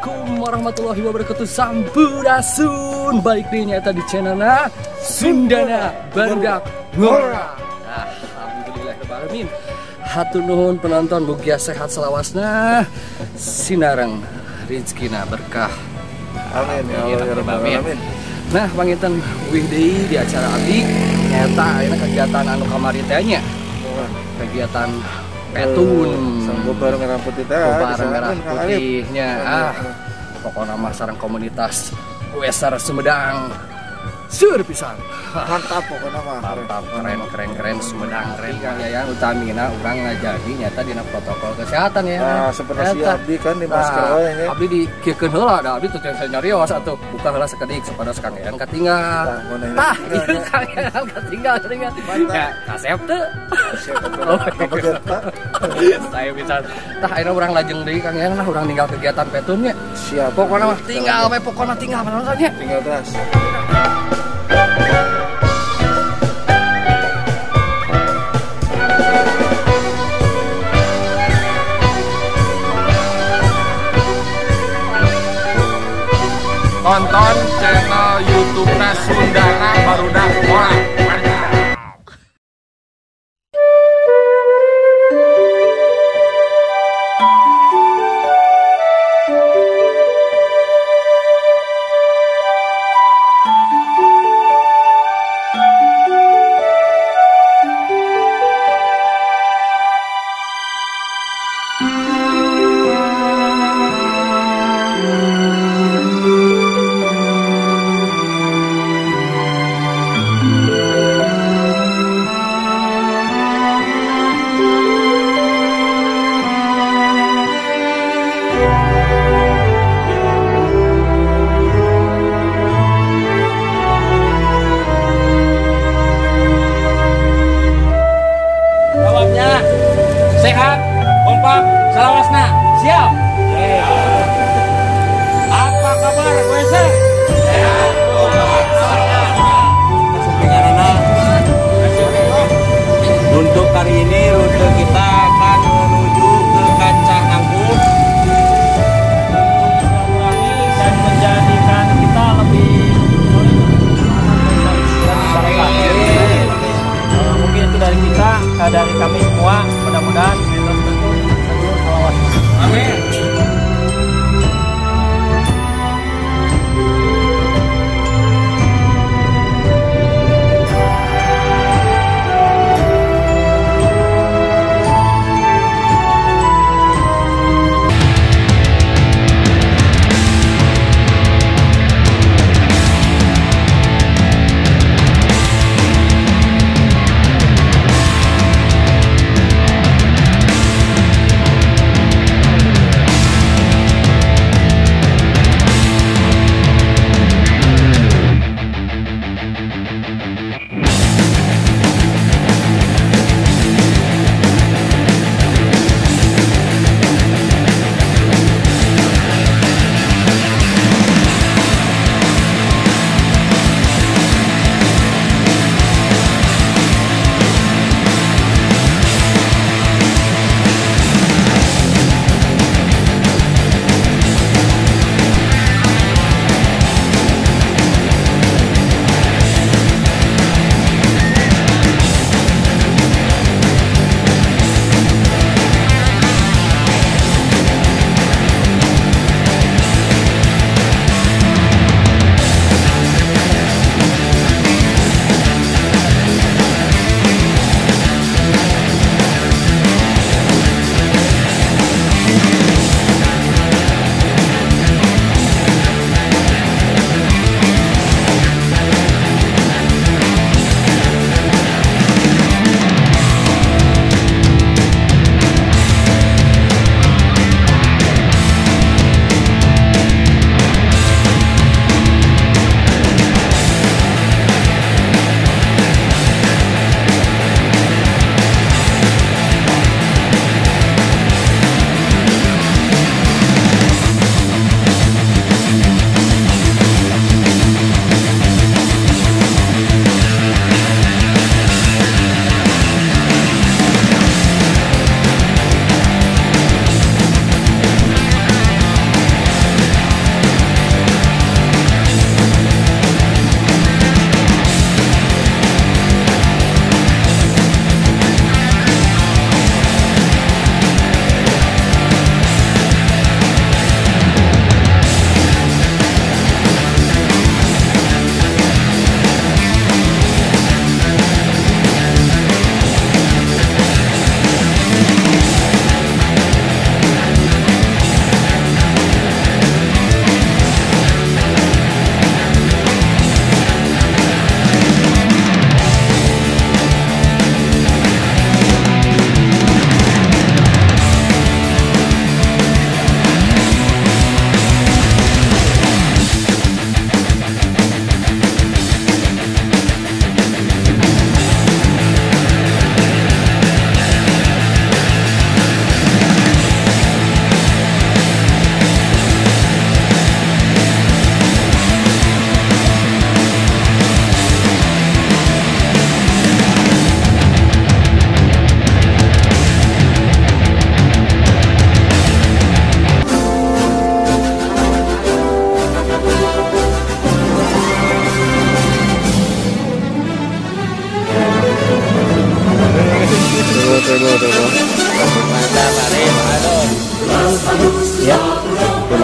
Assalamualaikum warahmatullahi wabarakatuh. Sampurasun. Balik deui nyaeta di channelna Sundana Barudak Ngora. Alhamdulillahirabbil alamin. Hatur nuhun penonton mugia sehat selawasna, sinareng rezekina berkah. Amin ya Allah ya rabbal alamin. Nah, panginten wih deui di acara abdi nyaeta ayeuna kegiatan anu kamari teh nya. Kegiatan petun gobar merah putih teh, gobar merah putihnya. Ah, pokokna mah sareng komunitas Weser Sumedang seur pisan. Mantap pokokna mah. Mantap, keren keren keren Sumedang keren. Kang Yayan utamina urang ngajagi nyata dina protokol kesehatan ya. Nah, seperti si abdi kan di masker wae nya. Abdi dikiekeun heula da abdi teu can nyarios atuh. Buka heula sakedik supados Kang Yayan katinggal. Tah, ieu Kang Yayan katinggal cenah. Ya, kasep teu. Saya bisa. Tah ayeuna urang lajeng deui Kang Yayan lah urang ninggal kegiatan petunnya. Siap. Pokokna mah tinggal we, pokokna tinggal penontonnya. Tinggal terus. Tonton channel YouTube-na Sundana Barudak Ngora.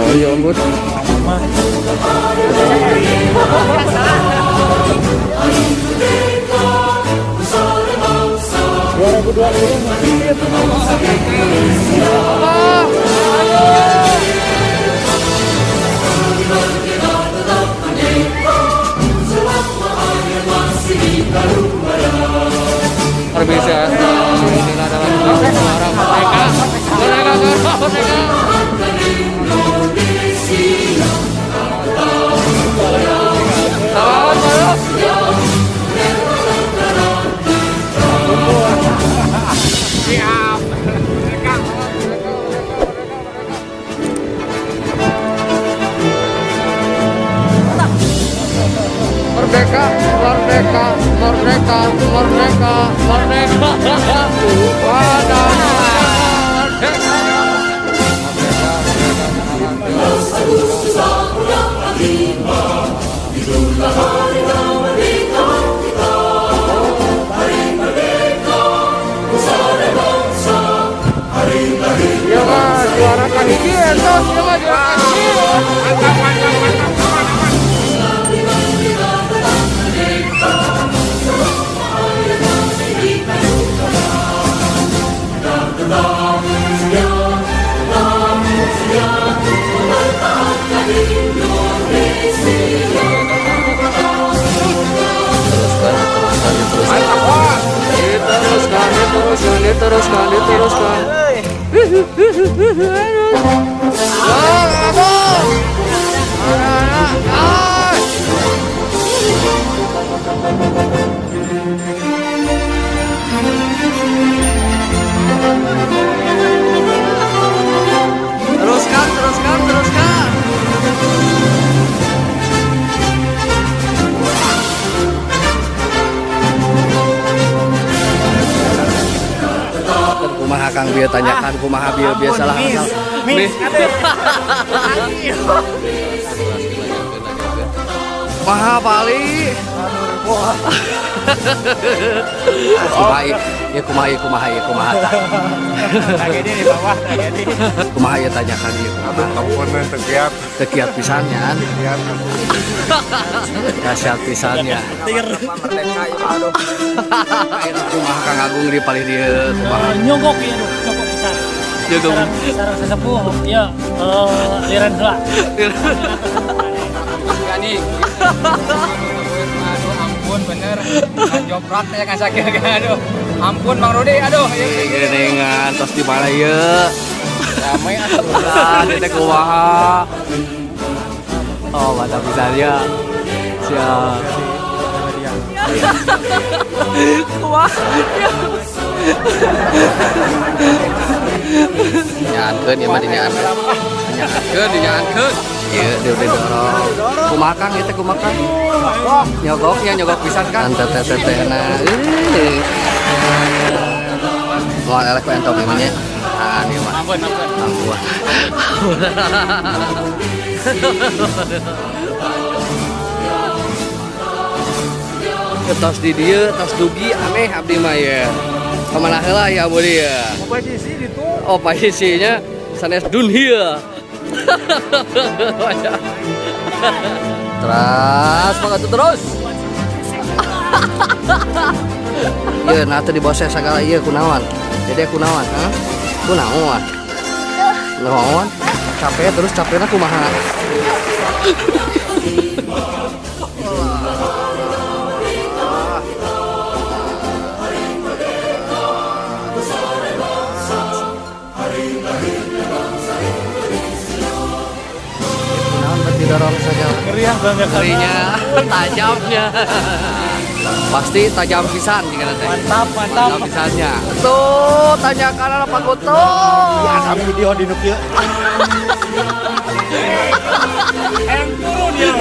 Oh iya ampun. Bisa. Inilah dalam orang merdeka. Merdeka, merdeka. Siap. Merdeka. Merdeka, merdeka, merdeka, merdeka, merdeka. Wadah, merdeka. Itulah hari kemerdekaan kita. Hari merdeka, nusa dan bangsa. Hari lahir. Ya mas, juara kahiji entos, ya mas juara kahiji. Mantap, mantap, mantap. Diteruskan, diteruskan, teruskan, teruskan, teruskan. Kumaha Kang bieu tanyakan kumaha bieu biasalah. Mis. Kumaha Pali? Kumaha ya kumaha ya kumaha ya kumaha tah. Tragedi di bawah tragedi. Kumaha ya tanyakan ieu kumaha. Ampun teu kiat. Teu kiat pisan nya. Dahsyat pisan ya. Merdeka ieu aduh. Kumaha Kang Agung di palih dieu kumaha. Nyogok ieu nyogok pisan. Nyogok. Sareng sesepuh ieu liran heula. Gani. Aduh ampun bener. Joprak teh kan sakit aduh. Ampun Bang Rudi aduh. Geuningan tos di mana ieu? Rame atuh. Lah teh kumaha. Oh, mantap pisan ya. Siap. Kumaha? Nyaankeun ieu mah dinyaankeun. Dinyaankeun, dinyaankeun. Ieu dia udah dorong. Kumaha Kang ieu teh kumaha Kang? Nyogok ya, nyogok pisan Kang. Teteh-tetehna. Moal eleh ku entog ieu mah nya. Ah, ieu mah. Ampun, ampun. Ampun. Tos di dieu, tos dugi aneh abdi mah ya. Kamana heula ya abdi ya. Posisi ditu. Oh, posisinya sanes dunhil. Terus, mangga terus. Ieu nah teu diboseh sagala ieu kunaon. Jadi kunaon, ha? Kunaon? Naon? Capek terus capekna kumaha? Kunaon bet didorong sagala? Ngeriah banget. Ngerinya, tajamnya. Pasti tajam pisan jika nanti. Mantap, mantap. Mantap pisannya. Tuh, tanyakan apa kutu. Ya, kami video di nuk ieu. Yang turun ya.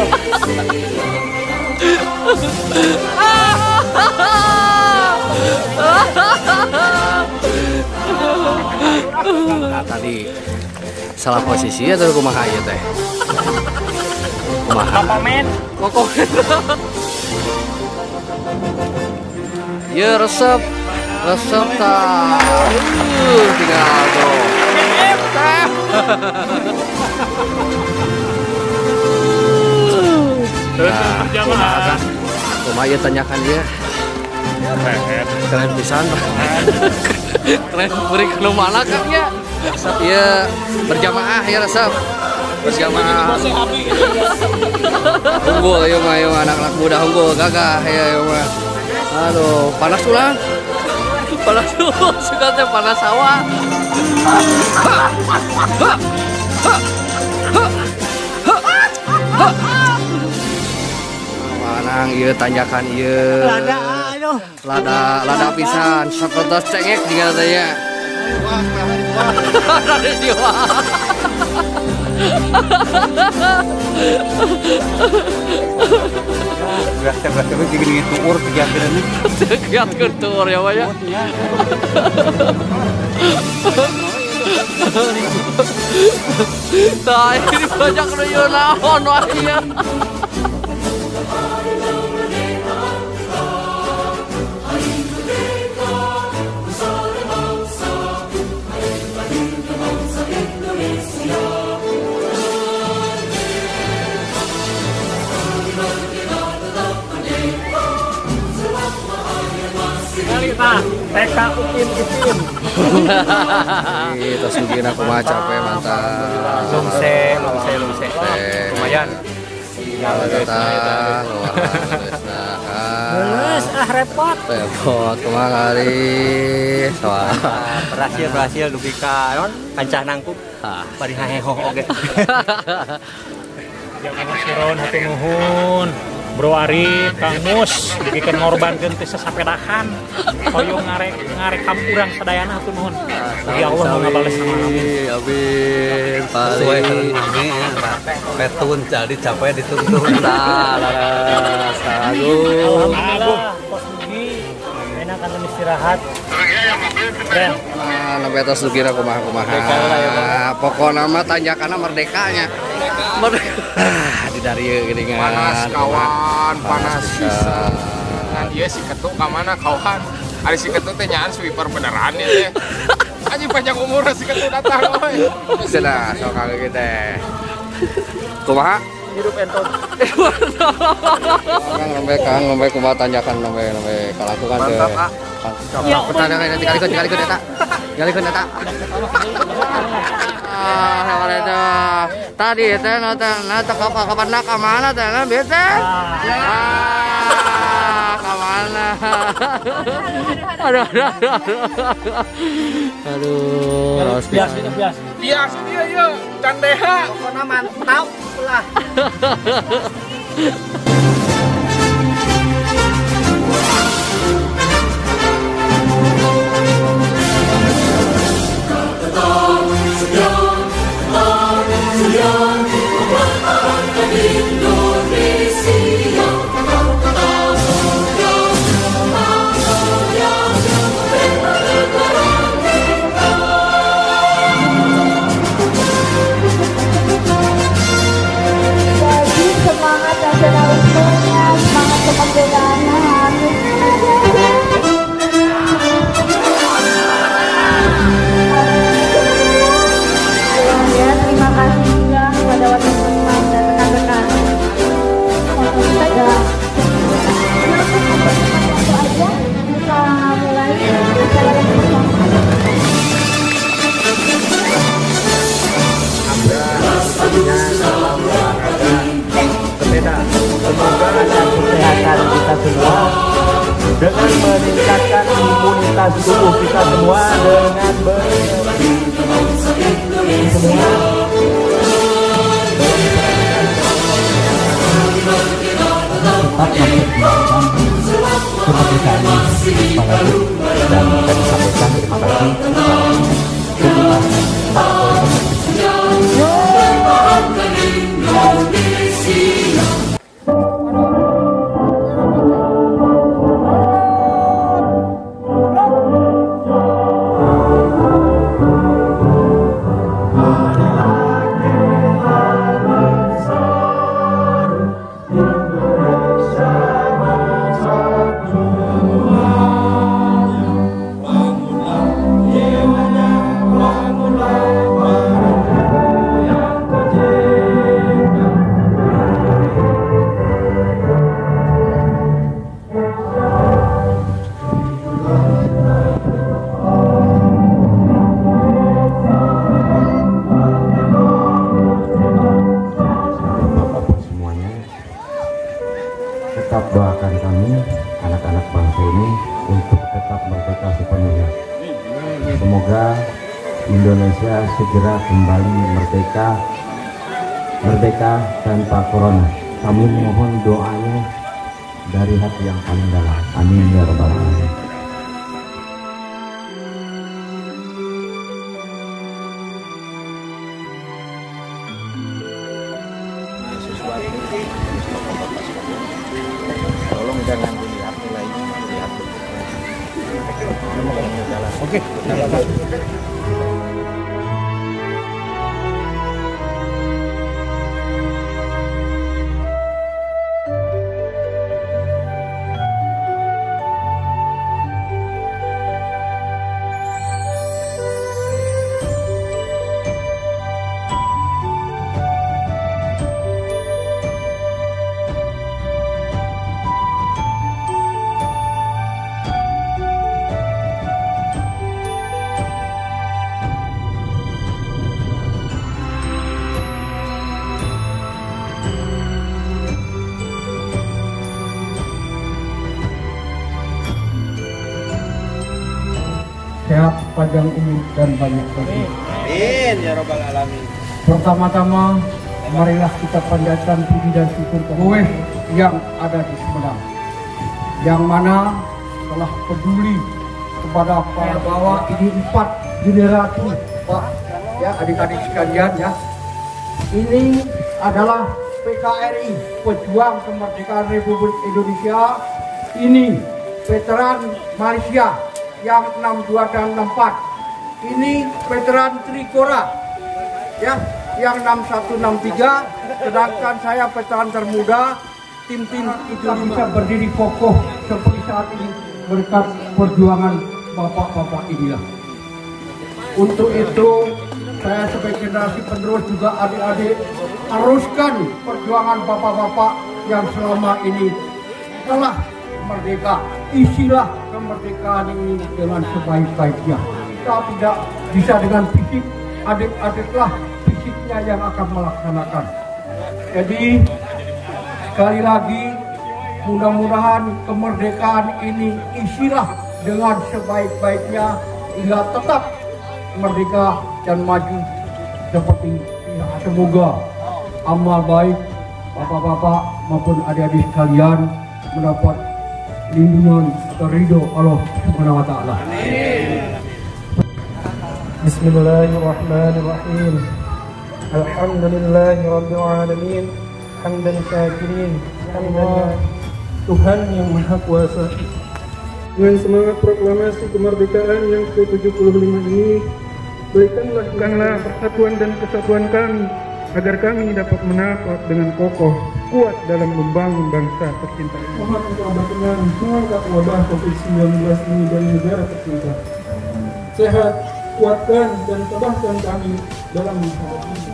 Nah, tadi salah posisi atau kumaha ieu teh? Kumaha? Kokomen. Kokomen. Ya resep, resep tak, tinggal tuh. Nah, kumaha ieu tanyakan ieu. Keren pisan. Keren beri ke mana Kang ya? Resep ieu berjamaah ya resep. Berjamaah. Unggul ieu mah ieu anak-anak muda unggul gagah ya ieu mah. Aduh, panas ulang. Panas suka teh panas sawah. Manang ieu tanjakan ieu. Lada aduh. Lada lada pisan, sakotos cengek jeung teh nya. Lada jiwa. Berasa-berasa gini tuur kegiatan ini. Kegiatan tuur ya Pak ya. Nah, ini banyak nu naon wae ya. Nah, TK Upin Ipin. Ih, tos dugina kumaha capek mantap. Lungse, lungse, lungse. Lumayan. Geus ah repot. Repot kumaha kali. Berhasil berhasil dugi ka naon kancah nangkup. Bari haheho oge. Jangan siron hatur nuhun. Bro Arif, Kang Mus, dibikeun ngorbankeun teh sasapedahan. Hoyong ngarekam urang sadayana hatur nuhun. Mugi Allah mau ngabales sama amin. Amin. Sesuai dengan petun jadi capek dituntun. Tah, laras. Agung. Alhamdulillah, pos dugi enak kan istirahat. Keren. Nah, nembe tos dugi kumaha-kumaha. Pokona mah tanjakana merdekanya. Merdeka. Di dari geuningan. Panas kawan, panas pisan. Ngan ieu si ketu ka mana kawan? Ari si ketu teh nyaan sweeper beneran ya teh. Anjing panjang umur si ketu datang euy. Cenah sok kangge kieu teh. Kumaha? Hidup enton. Kang nembe Kang nembe kumaha tanjakan nembe nembe kalakukan teh. Mantap ah. Sok pertandingan nanti kalikeun eta. Kalikeun eta. Ah, eta. Tadi teh na teh kapan ka mana teh na bete? Ah, ka mana? Aduh, aduh, aduh. Bias bias. Bias ieu ieu candeha. Pokona mantap lah. Jadi semangat nasionalismenya, semangat kemerdekaannya harus ada. Ya, terima kasih juga kepada wakil teman dan rekan-rekan. Langsung saja. Langsung aja kita mulai acara yang pertama. Sepeda. Semoga kesehatan kita semua dengan meningkatkan imunitas tubuh kita semua dengan semua tetap memperjuangkan kemerdekaan ini dan kami sampaikan terima kasih kepada Yeah. Tetap doakan kami, anak-anak bangsa ini, untuk tetap merdeka sepenuhnya. Semoga Indonesia segera kembali merdeka, merdeka tanpa corona. Kami mohon doanya dari hati yang paling dalam. Amin ya rabbal alamin. Tolong jangan dilihat nilainya, dilihat bentuknya. Oke. Sehat, panjang umur dan banyak rezeki. Amin ya robbal alamin. Pertama-tama marilah kita panjatkan puji dan syukur kepada yang ada di Sumedang, yang mana telah peduli kepada para bawah ini 4 generasi, Pak, ya adik-adik sekalian ya. Ini adalah PKRI, Pejuang Kemerdekaan Republik Indonesia. Ini veteran Malaysia yang 62 dan 64. Ini veteran Trikora ya, yang 61 63, sedangkan saya veteran termuda. Tim-tim itu bisa berdiri kokoh seperti saat ini berkat perjuangan bapak-bapak inilah. Untuk itu saya sebagai generasi penerus juga adik-adik teruskan perjuangan bapak-bapak yang selama ini telah merdeka. Isilah kemerdekaan ini dengan sebaik-baiknya. Kita tidak bisa dengan fisik, adik-adiklah fisiknya yang akan melaksanakan. Jadi sekali lagi mudah-mudahan kemerdekaan ini isilah dengan sebaik-baiknya hingga tetap merdeka dan maju seperti ini. Semoga amal baik bapak-bapak maupun adik-adik sekalian mendapat lindungan atau ridho Allah Subhanahu wa taala. Bismillahirrahmanirrahim. Alhamdulillahirabbil alamin. Hamdan syakirin. Hamdan Tuhan yang Maha Kuasa. Dengan semangat proklamasi kemerdekaan yang ke-75 ini, berikanlah persatuan dan kesatuan kami agar kami dapat menapak dengan kokoh, kuat dalam membangun bangsa tercinta ini. Mohon engkau berkenan mengangkat wabah COVID-19 ini dari negara tercinta. Sehat, kuatkan dan tabahkan kami dalam menghadapinya.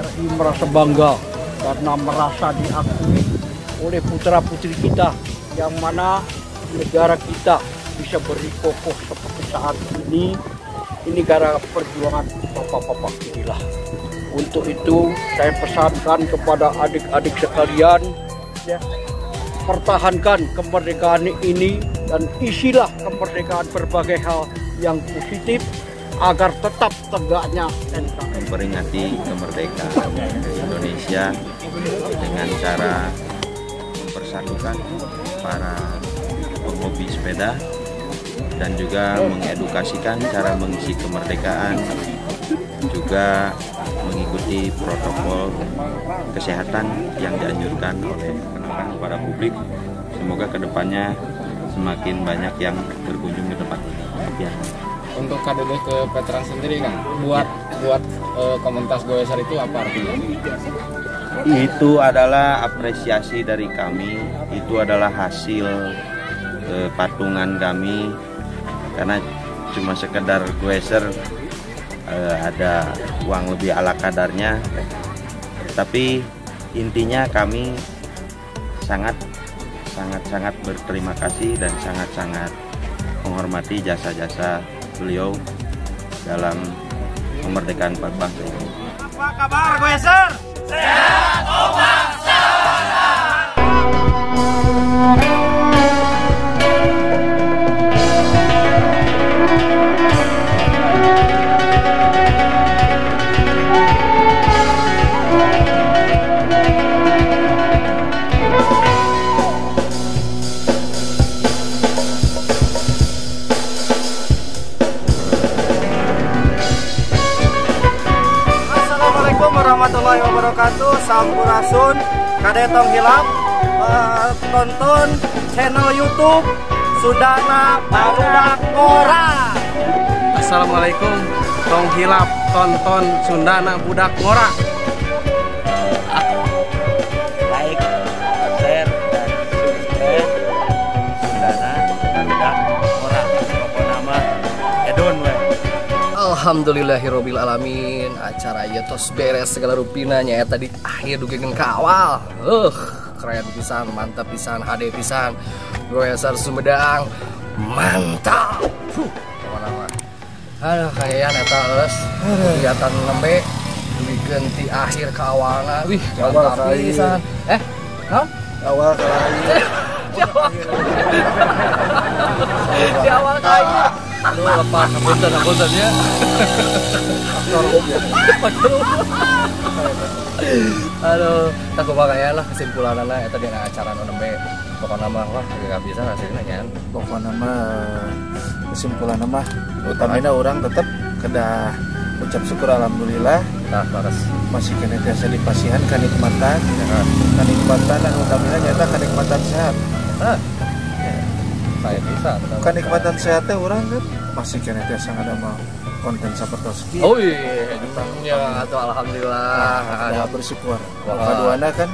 RI merasa bangga karena merasa diakui oleh putra-putri kita, yang mana negara kita bisa berdiri kokoh seperti saat ini. Ini gara perjuangan bapak-bapak inilah. Untuk itu saya pesankan kepada adik-adik sekalian, ya, pertahankan kemerdekaan ini dan isilah kemerdekaan berbagai hal yang positif agar tetap tegaknya NKRI. Memperingati kemerdekaan Indonesia dengan cara mempersatukan para penghobi sepeda dan juga mengedukasikan cara mengisi kemerdekaan, juga mengikuti protokol kesehatan yang dianjurkan oleh rekan-rekan kepada publik. Semoga kedepannya semakin banyak yang berkunjung ke tempat ini. Ya. Untuk KDD ke veteran sendiri, Kang, buat komunitas goeser itu apa artinya? Itu adalah apresiasi dari kami, itu adalah hasil patungan kami, karena cuma sekedar goeser ada uang lebih ala kadarnya, tapi intinya kami sangat sangat berterima kasih dan sangat menghormati jasa-jasa beliau dalam kemerdekaan bangsa ini. Apa kabar goeser? Sehat, kompak, sehat. warahmatullahi wabarakatuh. Sampurasun, kade tong hilap tonton channel YouTube Sundana Barudak Ngora. Assalamualaikum, tong hilap tonton Sundana Budak Ngora. Like, share, dan subscribe Sundana Budak Ngora. Pokokna mah edun we. Alhamdulillahirabbil alamin, acara ieu tos beres segala rupina nyaeta di akhir dugikeun ka awal. Keren pisan, mantap pisan, HD pisan. Goeser Sumedang mantap. Pokona mah. Aduh, kayaknya eta geus kegiatan nembe dugikeun ti akhir ka awalna. Wih, mantap pisan. Naon? Awal ka akhir. Di awal ka akhir. Aduh, lepas, apunten ya. Aduh, tak kumaha ya lah kesimpulanana eta dina acara nu nembe. Pokona mah wah gak bisa hasilna nya. Pokona mah kesimpulanna mah utamina urang tetep kedah ucap syukur alhamdulillah. Nah, baras. Masih kena tiasa dipasihan kanikmatan. Kanikmatan dan utamina nyata kanikmatan sehat. Hah. Saya bisa. Kanikmatan sehatnya orang kan masih kena tiasa ngadamel konten sapertos kieu. Oh iya, ya atau alhamdulillah. Nah, bersyukur. Kaduana kan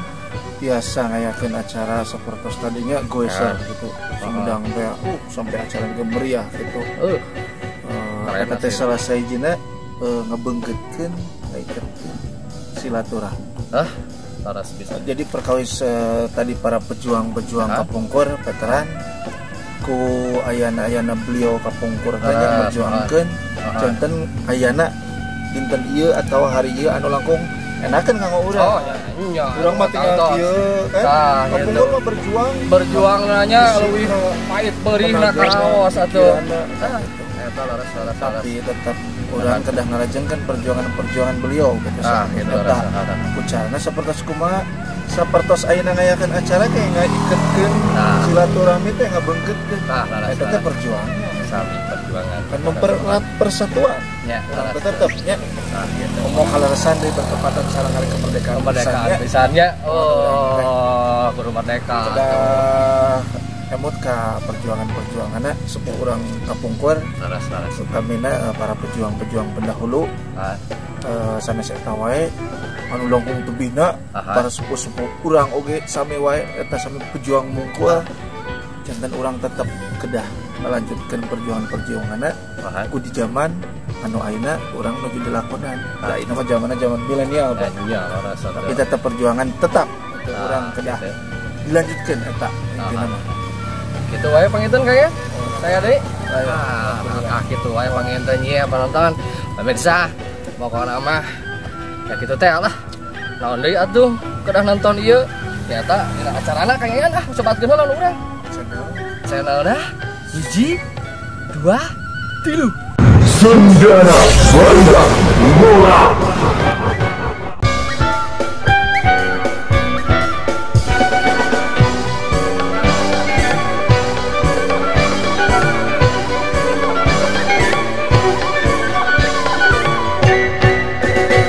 biasa ngayakeun acara sapertos tadinya goeser gitu. Sumedang teh sampai acara ge meriah gitu. Eta teh salah sahijina ngebeungkeutkeun ngaiketkeun silaturahmi. Hah? Laras bisa. Jadi perkawis tadi para pejuang-pejuang kapungkur veteran ku ayana-ayana beliau kapungkur teh merjuangkeun janten ayana dinten ieu atau hari ieu anu langkung enakeun kanggo urang. Oh ya, urang mah tinggal kieu kan. Kapungkur mah berjuang. Berjuang nanya leuwih pahit beurihna kaos atuh. Eta laras. Tapi tetap urang kedah ngalajengkeun perjuangan-perjuangan beliau gitu. Eta ucarana sapertos kumaha sapertos ayeuna ngayakeun acara kayak ngaiketkeun silaturahmi teh ngabeungkeutkeun. Eta teh perjuangan. Sami perjuangan. Kan mempererat persatuan. Ya, tetep nya. Gitu. Ngomong kaleresan deui bertepatan sareng hari kemerdekaan. Kemerdekaan pisannya. Oh, kudu merdeka. Kedah emut ka perjuangan-perjuanganna sepuh urang kapungkur. Laras. Utamina para pejuang-pejuang pendahulu. Sanes eta wae anu langkung tebihna para sepuh-sepuh urang oge sami wae eta sami pejuang mungkul. Janten urang tetep kedah melanjutkan perjuangan-perjuanganna ku di zaman anu ayeuna urang nuju dilakonan. Da ayeuna mah zamanna zaman milenial. Tapi tetep perjuangan tetap urang kedah dilanjutkeun eta intina mah. Gitu wae panginten kaya. Saya deui. Nah, kitu wae panginten ye penonton. Pemirsa, pokona mah ya kitu teh lah. Naon deui atuh kedah nonton ieu. Ternyata dina acarana kayaknya ah sebatkeun heula urang. Channelna 1, 2, 3. Sundana Barudak Ngora.